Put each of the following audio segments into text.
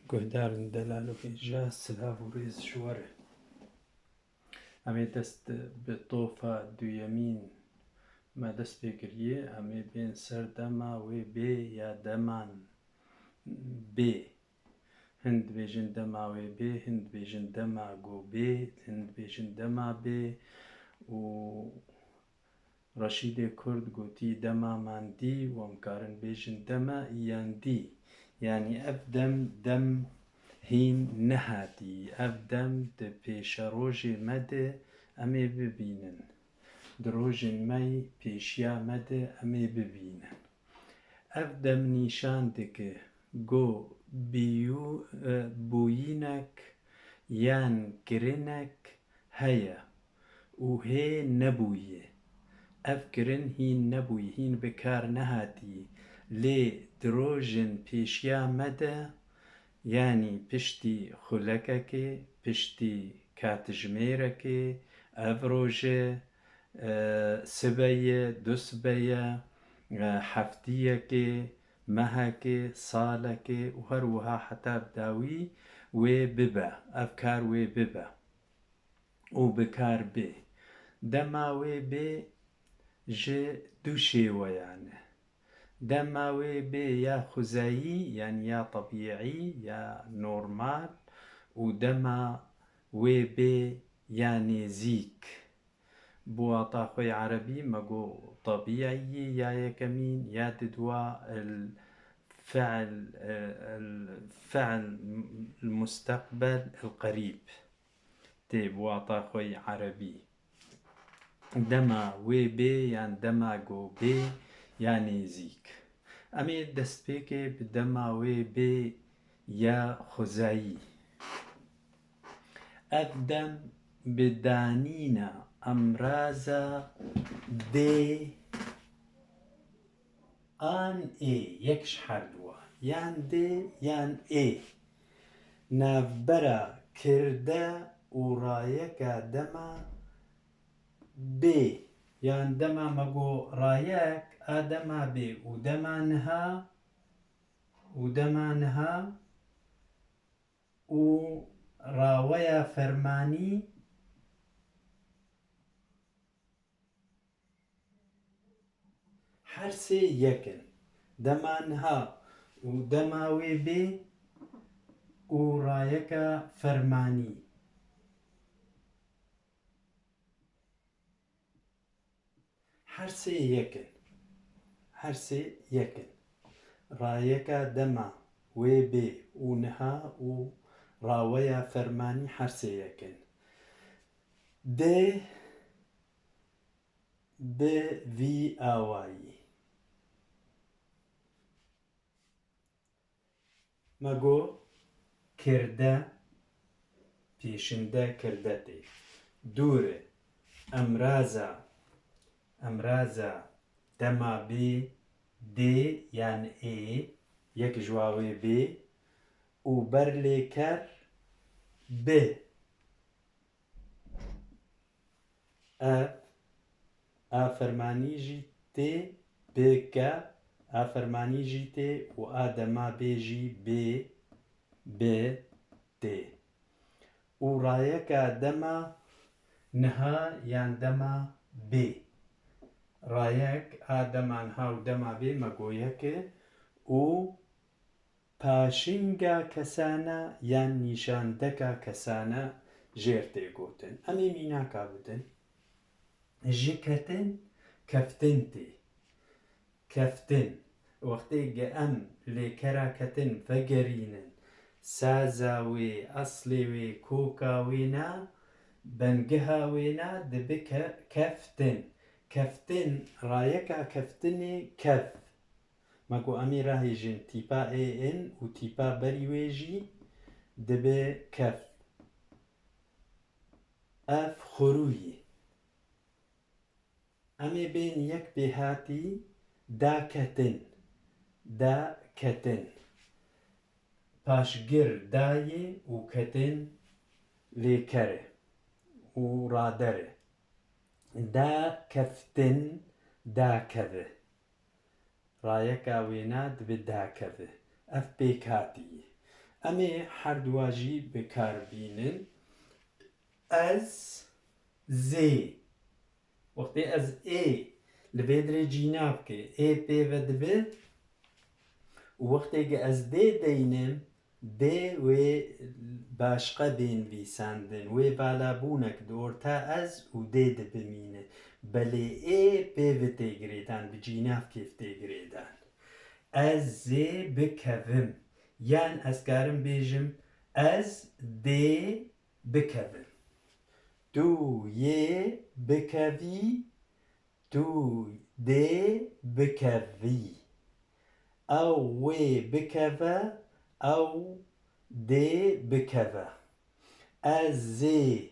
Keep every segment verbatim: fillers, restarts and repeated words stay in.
Guhdarên delal û hêja, silav û rêz ji we re. Em ê dest bi tofa duyemîn me dest pê kiriye, em ê bên ser dema wê bê ya deman bê. Hin dibêjin dema wê bê, hin dibêjin dema go bê, hin dibêjin dema bê û Reşîdê Kurd gotî dema man dî û em karin bêjin dema yan dî. Yanî ev dem, dem hîn nehatî. Ev dem di pêşerojê me de em ê bibînin. Di rojên me yî pêşiya me de em ê bibînin. Ev dem nîşan dike ku bîyû-, e, bûyînek yan kirinek heye û hê nebûye. Ev kirin hîn nebûye, hîn bi kar nehatî. Lê di rojên pêşiya me de, yanî piştî xulekekê, piştî katijmêrekê, ev roje, e, sibe ye, du sibe ye, e, heftiyekê, mehekê, salekê û her wiha heta bi dawî wê bibe, ev kar wê bibe û bi kar bê. Dema wê bê ji du şêweyan e. Dema wê bê ya xwezayî, yanî ya tebîî, ya normal û dema wê bê ya nêzîk. Bi wata xwe yê erebî me got tebîî ya yekemîn, ya didwa el fi'l, el fi'l el musteqbel el qerîb. Tê bi wata xwe yê erebî. Dema wê bê yan dema go bê ya nêzîk. Em ê destpêkê bi dema wê bê ya xwezayî. Ev dem bi danîna emraza dê an ê, yek ji her duwa, yan dê yan ê, navbera kirde û rayeka dema bê, yan dema me got rayek, a dema bê û dema niha, û dema niha û raweya fermanî her sê yek in. Dema niha û dema wê bê û rayeka fermanî. Her sê yek in. Her sê yek in. Rayeka dema wê bê û niha û raweya fermanî her sê yek in. Dê bi vî awayî. Me got kirde, pêşinde kirde tê. Dûre, emraza, emraza dema bê, dê yan ê, yek ji wa wê bê û ber lê ker bi. Ev, a fermanî jî tê bike, a fermanî jî tê û a dema bê jî bê, bi, tê. Û rayeka dema niha yan dema bê. Rayek a dema niha û dema bê me got yek e û paşinga kesane yan nîşandeka kesane jêr tê gotin. Em ê mînaka bidin. Ji ketin, keftin tê. Keftin. Wextê ge em lê kera ketin vegerînin, saza wê, eslê wê, koka wê ne, bengiha wê ne, dibe ke-, keftin. Keftin, rayeka keftinê kef. Me ku em ê rahêjin tîpa ê in û tîpa berî wê jî dibe kef. Ev xurûyî. Em ê bên yek pêhatî daketin, daketin. Paşgir dayê û ketin lêker e û rader e. Dakeftin, dakeve. Rayeka wêne dibe dakeve. Ev pêkhatî ye. Em ê her duwa jî bi kar bînin. Ez zê. Wextê ez ê li vê dirê cînavkê ê pê ve dibe û wextê ku ez dê deynim, dê wê başqe bên vîsandin. Wê valabûnek di orta ez û dê de bimîne. Belê ê pê ve tê girêdan, bi cînavkê ve tê girêdan. Ez zê bikevim. Yan ez karim bêjim, ez dê bikevim. Tu yê bikevî, tu dê bikevî. Ew wê bikeve, ew dê bikeve. Ez zê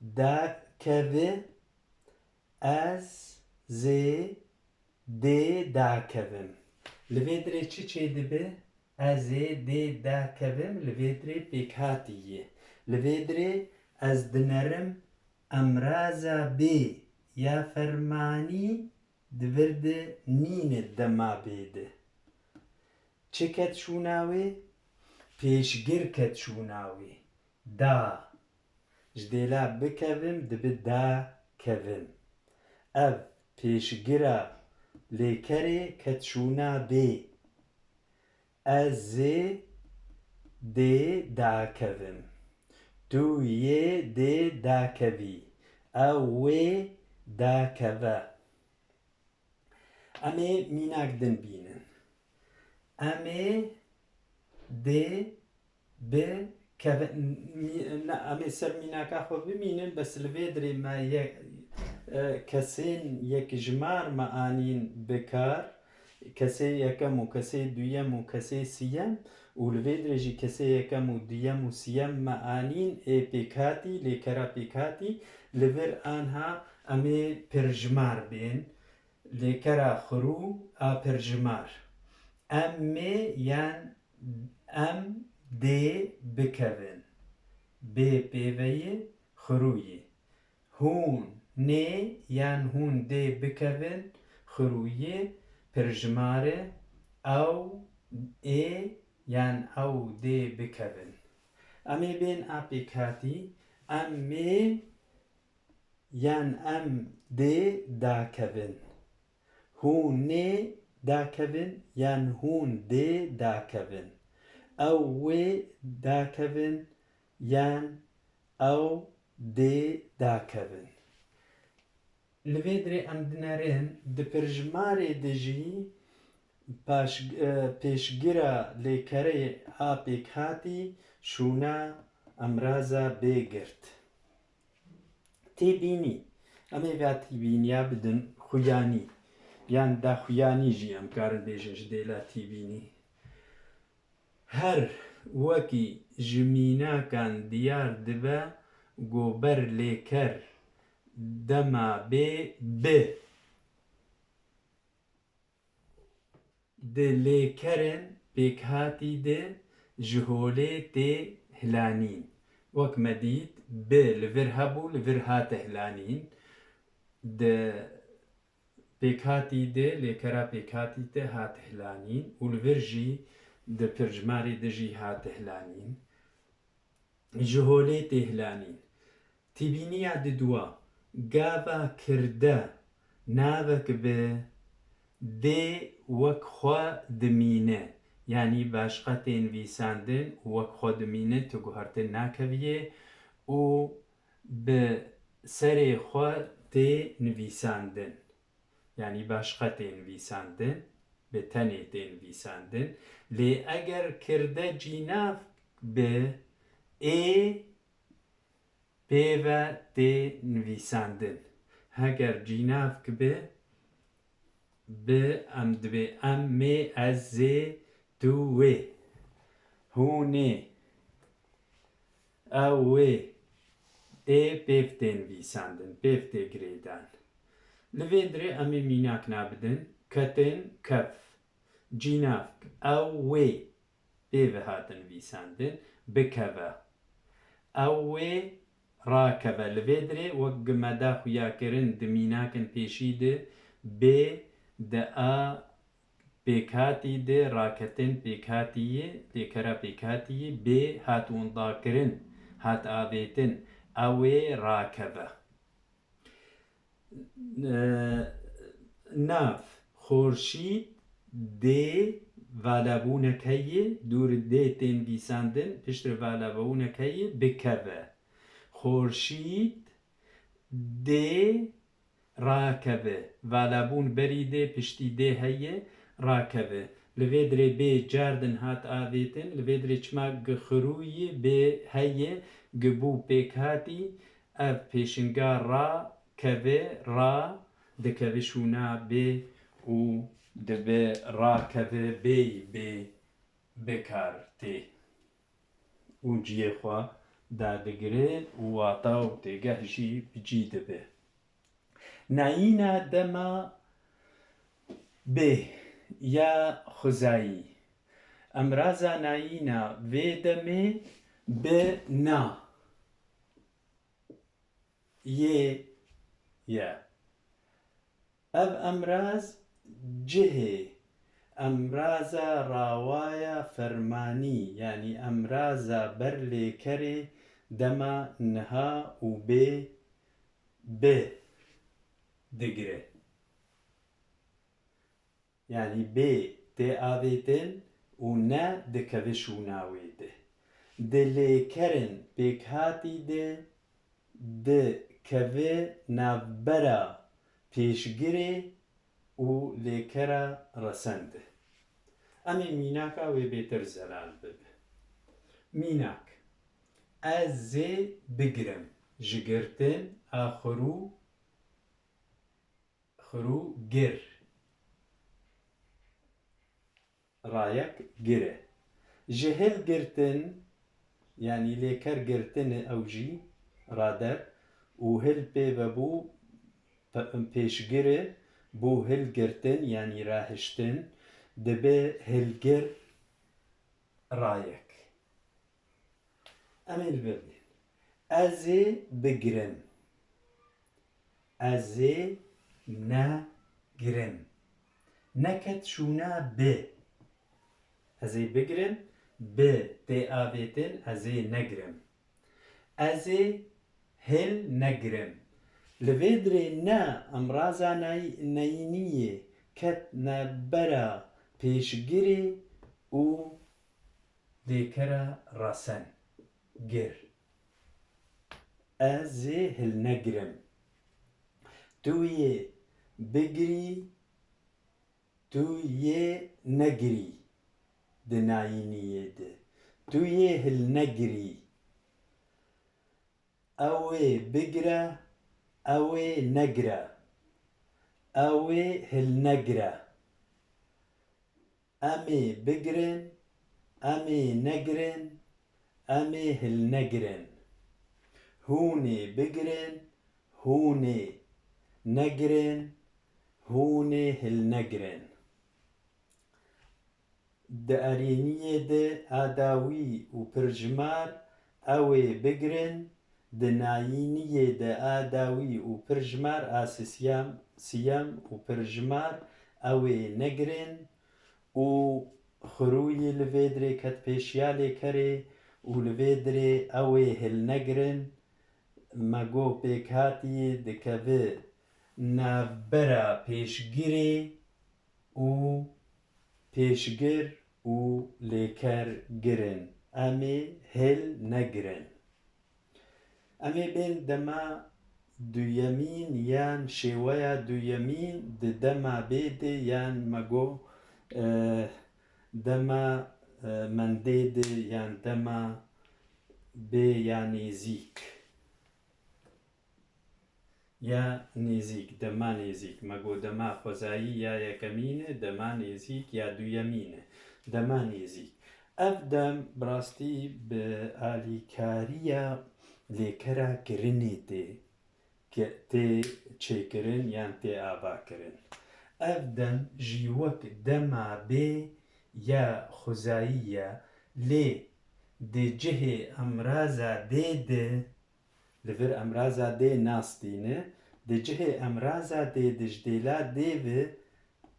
dakevi, ez zê dê dakevim. Li vê dirê çi çêdibe? Ez ê dê dakevim, li vê dirê pêkhatî ye. Li vê dirê ez dinerim emraza bê ya fermanî di vir de nîne dema bê de. Çi ket şûna wê? Pêşgir ket şûna wê. Da. Ji dêla bikevim dibe da kevim. Ev pêşgira lêkerê ket şûna bê. Ez zê dê dakevim. Tu yê dê dakevî. Ew wê dakeve. Em ê mînak din bînin. Em ê dê bi keve-, mî-, ne, em ê ser mînaka xwe bimînin, bes li vê dirê me ye-, e, kesên yekjimar me anîn bi kar, kesê yekem û kesê duyem û kesê siyem û li vê dirê jî kesê yekem û duyem û siyem me anîn ê pêkhatî, lêkera pêkhatî, li vir anha em ê pirjimar bên. Lêkera xirû a pirjimar. Em mê yan em dê bikevin. Bê pêveyî xirûyî. Hûn nê yan hûn dê bikevin xirûyî pirjimar e. Ew ê yan ew dê bikevin. Em ê bên a pêkhatî. Em mê yan em dê dakevin. Hûn nê dakevin yan hûn dê dakevin. Ew wê dakevin yan ew dê dakevin. Li vê dirê em dinerin, di pirjimarê de jî paş-, e, pêşgira lêkerê a pêkhatî şûna emraza bê girt. Têbînî. Em ê vê têbîniya bidin xuyanî. Yan daxuyanî jî em karin bêjin ji dêla têbînî. Her wekî ji mînakan diyar dibe ku ber lêker dema bê bi. Di lêkerên pêkhatî de ji holê tê hilanîn. Wek me dît, bi li vir hebû, li vir hate hilanîn. Di pêkhatî de, lêkera pêkhatî de hate hilanîn û li vir jî di pirjimarê de jî hate hilanîn. Ji holê tê hilanîn. Tîbîniya didua, gava kirde navek bi dê wek xwe dimîne, yanî başqa tê nivîsandin û wek xwe dimîne, tu guhertin nakeviyê û bi serê xwe tê nivîsandin. Yanî başqa tê nivîsandin, bi tenê tê nivîsandin. Lê eger kirde cînav bi ê pê ve tê nivîsandin. Heger cînavk bi, bi em dibê em, mê, ez, zê, tu, wê. Hûn ê. Ew wê. Ê pêv tê nivîsandin, pêv tê girêdan. Li vê dirê em ê mînak nabidin. Ketin, kev. Cînavk. Ew wê. Pê ve hatin nivîsandin. Bikeve. Ew wê rakeve. Li vê dirê wek ku me da xuyakirin di mînakin pêşî de bê, di a Pêkhatî di raketin pêkhatiyê, lêkera pêkhatiyê bê hat windakirin, hat avêtin, ew ê rakeve. Nav, xorşîd dê valebûnek heye, dûr dê tên vîsandin, piştre valebûnek heye, bikeve. Xorşîd dê rakeve. Valebûn berî dê, piştî dê heye, rakeve. Li vê dirê bê cardin hat avêtin, li vê dirê çima gixirûyî bê heye, gibû pêkhatî, ev pêşinga ra keve, ra dikeve şûna bê û dibe rakeve bêyî bê bikar tê. Û ciyê xwe dadigire û wata û têgeh jî bi cî dibe. Nayîna dema bê ya xwezayî. Emraza nayîna vê demê bi na yê ye. Ev emraz cihê emraza rawaya fermanî, yanî emraza ber lêkerê dema niha û bê bi digire. Yanî bê tê avêtin û ne dikeve şûna wê de. Di lêkerin pêkhatî de dikeve navbera pêşgirê û lêkera resen de. Em ê mînaka wê bêtir zelal bibe. Mînak, ez ê bigirim. Ji girtin a xirû, xirû gir. Rayek gir e. Ji hilgirtin, yanî lêker girtin e ew jî, rader, û hil pê ve bû, pe-, pêşgir e, bû hilgirtin, yanî rahiştin, dibe hilgir rayek. Em ê li vir bên. Ez ê bigirim. Ez ê negirim. Neket şûna bi. Ez ê bigirim, bi tê avêtin, ez ê negirim. Ez ê hilnegirim. Li vê dirê ne emraza nay-, neyîniyê ket navbera pêşgirê û lêkera resen, gir. Ez ê hilnegirim. Tu yê bigirî, tu yê negirî di nayîniyê de. Tu yê hilnegirî. Ew ê bigire, ew ê negire. Ew ê hilnegire. Em ê bigirin, em ê negirin, em ê hilnegirin. Hûn ê bigirin, hûn ê negirin, hûn ê hilnegirin. Di erêniyê de a dawî û pirjimar ew ê bigirin, di nayîniyê de a dawî û pirjimar a sisiyam-, siyam û pirjimar ew ê negirin û xirûyî li vê dirê ket pêşiya lêkerê û li vê dirê ew ê hilnegirin, me got pêkhatî dikeve navbera pêşgirê û pêşgir û lêker girin. Em ê hilnegirin. Em ê bên dema duyemîn yan şêweya duyemîn di dema bê de yan me got, eh, dema, eh, mendê de yan dema bê ya nêzîk. Ya nêzîk, dema nêzîk. Me got dema xwezayî ya yekemîn e, dema nêzîk ya duyemîn e. Dema nêzîk. Ev dem bi rastî bi alîkariya lêkera kirinê tê, ke-, tê çêkirin yan tê avakirin. Ev dem jî wek dema bê ya xwezayî ye, lê di cihê emraza dê de, li vir emraza dê nastîne, di cihê emraza dê de ji dêla dê ve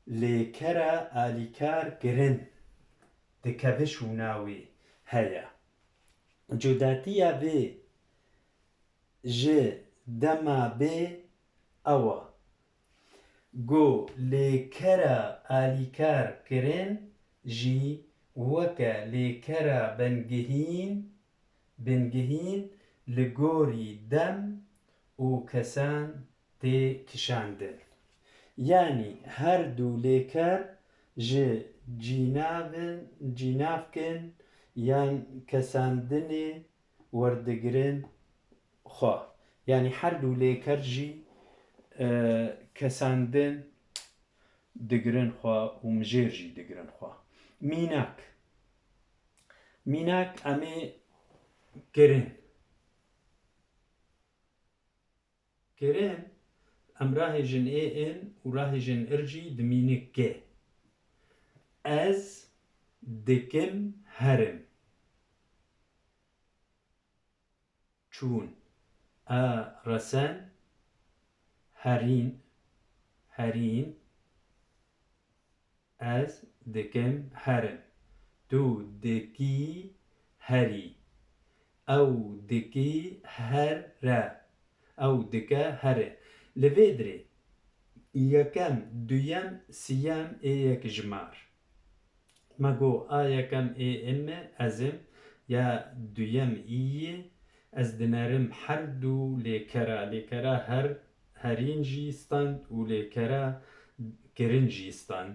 lêkera alîkar kirin dikeve şûna wê heye. Cudatiya vê ji dema bê ew e ku lêkera alîkar kirin jî weke lêkera bingehîn, bingehîn li gorî dem û kesan tê kişandin. Yanî her du lêker ji cînavin, cînavkin yan kesandinê werdigirin xwe. Yanî her du lêker jî, e, kesandin digirin xwe û mijêr jî digirin xwe. Mînak. Mînak em ê kirin. Kirin, em rahêjin ê in û rahêjin ir jî dimîne ke. Ez dikim herim. Çûn. A resen, herîn, herîn. Ez dikim herin. Tu dikî herî. Ew dikî here. Ew dike here. Li vê dirê yekem, duyem, siyem ê yekjimar. Me got, a yekem ê in e, ez im, ya duyem î ye, ez dinerim her du lêkera, lêkera her, herîn jî stand û lêkera kirin jî stand.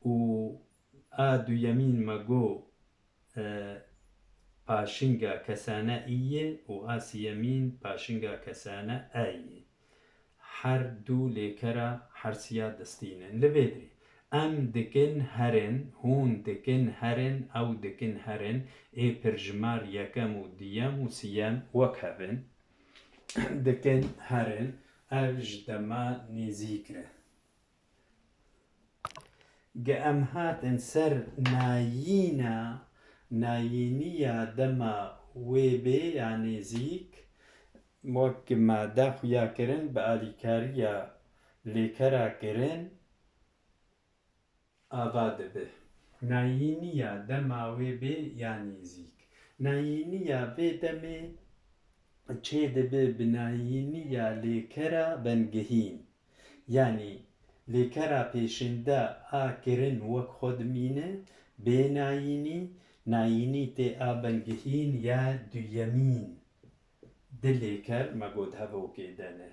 Û a duyemîn me got, e, paşinga kesane î ye û a siyemîn paşinga kesane e ye. Her du lêkera hersiya distînin. Li vê dirê em dikin herin, hûn dikin herin, ew dikin herin, ê pirjimar yekem û duyem û siyem wek hev in. Dikin herin, ev ji dema nêzîk re. Ge em hatin ser nayîna, nayîniya dema wê bê ya nêzîk, wek me de xuya kirin, bi alîkariya lêkera kirin ava dibe. Nayîniya dema wê bê ya nêzîk. Nayîniya vê demê çêdibe bi nayîniya lêkera bengehîn. Yanî lêkera pêşinde a kirin wek xwe dimîne, bê nayînî, nayînî tê a bengehîn ya duyemîn. Di lêker me got hevokê de ne.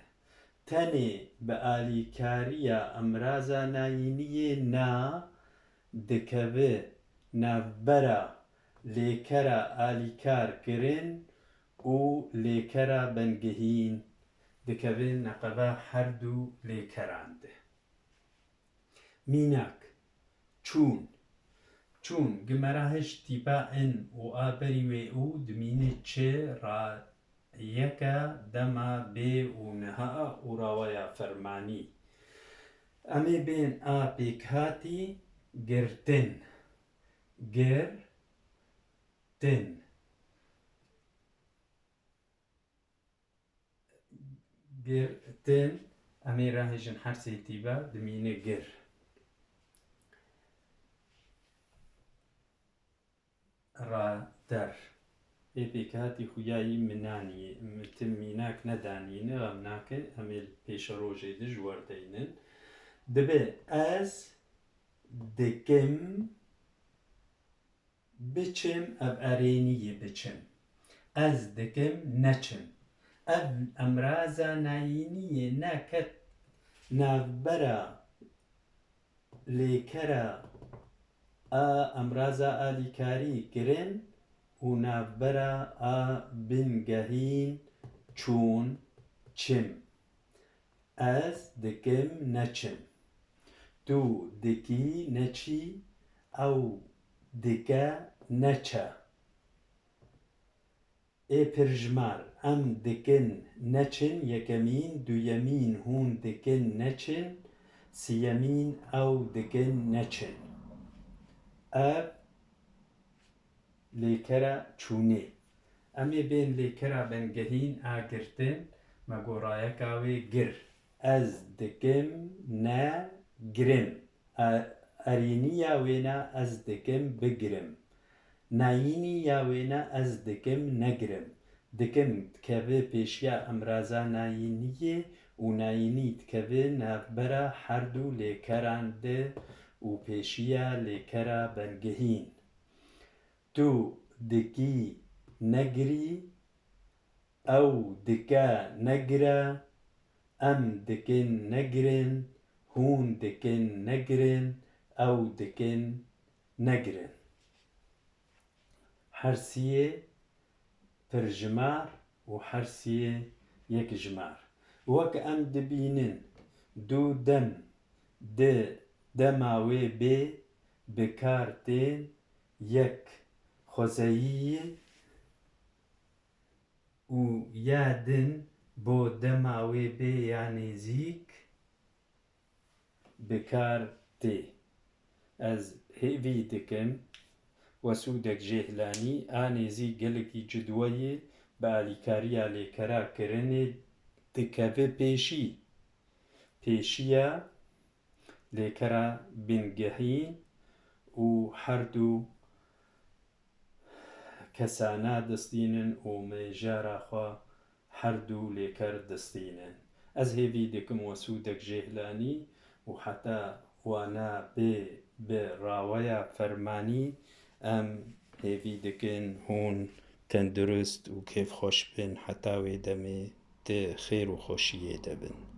Tenê bi alîkariya emraza nayîniyê na dikeve navbera lêkera alîkar kirin û lêkera bengehîn, dikeve neqeba her du lêkeran de. Mînak, çûn. Çûn, gi me re hişt tîpa in û a berî wê û dimîne çi ra yeke dema bê û niha û rawaya fermanî. Em ê bên a pêkhatî girtin. Gir, tin. Gir, tin. Em ê rahêjin her sê tîbe dimîne gir. Ra, der. Ê pêkhatî xuyayî min nanî, min tim mînak nedanîne, xem nake, em ê li pêşerojê de ji we re deynin. Dibe ez dikim biçim, ev erênî ye biçim. Ez dikim neçim. Ev emraza nayînî ye, neket navbera lêkera a emraza alîkarî kirin û navbera a bingehîn çûn, çim. Ez dikim neçim. Tu dikî neçî, ew dike neçe. Ê pirjimar, em dikin neçin, yekemîn, duyemîn, hûn dikin neçin, siyemîn, ew dikin neçin. Ev lêkera çûnê. Em ê bên lêkera bengehîn a girtin, me gorayeka wê gir. Ez dikim ne girim. E, erîniya wêne ez dikim bigirim. Nayîniya wêne ez dikim negirim. Dikim dikeve pêşiya emraza nayîniyê û nayînî dikeve navbera her du lêkeran de û pêşiya lêkera bingehîn. Tu dikî negirî, ew dike negire, em dikin negirin, hûn dikin negirin, ew dikin negirin. Hersiyê pirjimar û hersiyê yekjimar. Wek em dibînin, du dem di dema wê bê bi kar tên, yek xwezeyî ye û ya din bo dema wê bê ya nêzîk bi kar tê. Ez hêvî dikim Wesûdek Jêhlanî a nêzîk gelekî cidweyê bi alîkariya lêkera kirinê dikeve pêşî. Pêşiya lêkera bingehîn û her du kesana distînin û mêjara xwe her du lêker distînin. Ez hêvî dikim Wesûdek Jêhlanî û heta wana bê bi raweya fermanî, em hêvî dikin hûn tendurist û kêfxweş bin. Heta wê demê di xêr û xweşiyê de bin.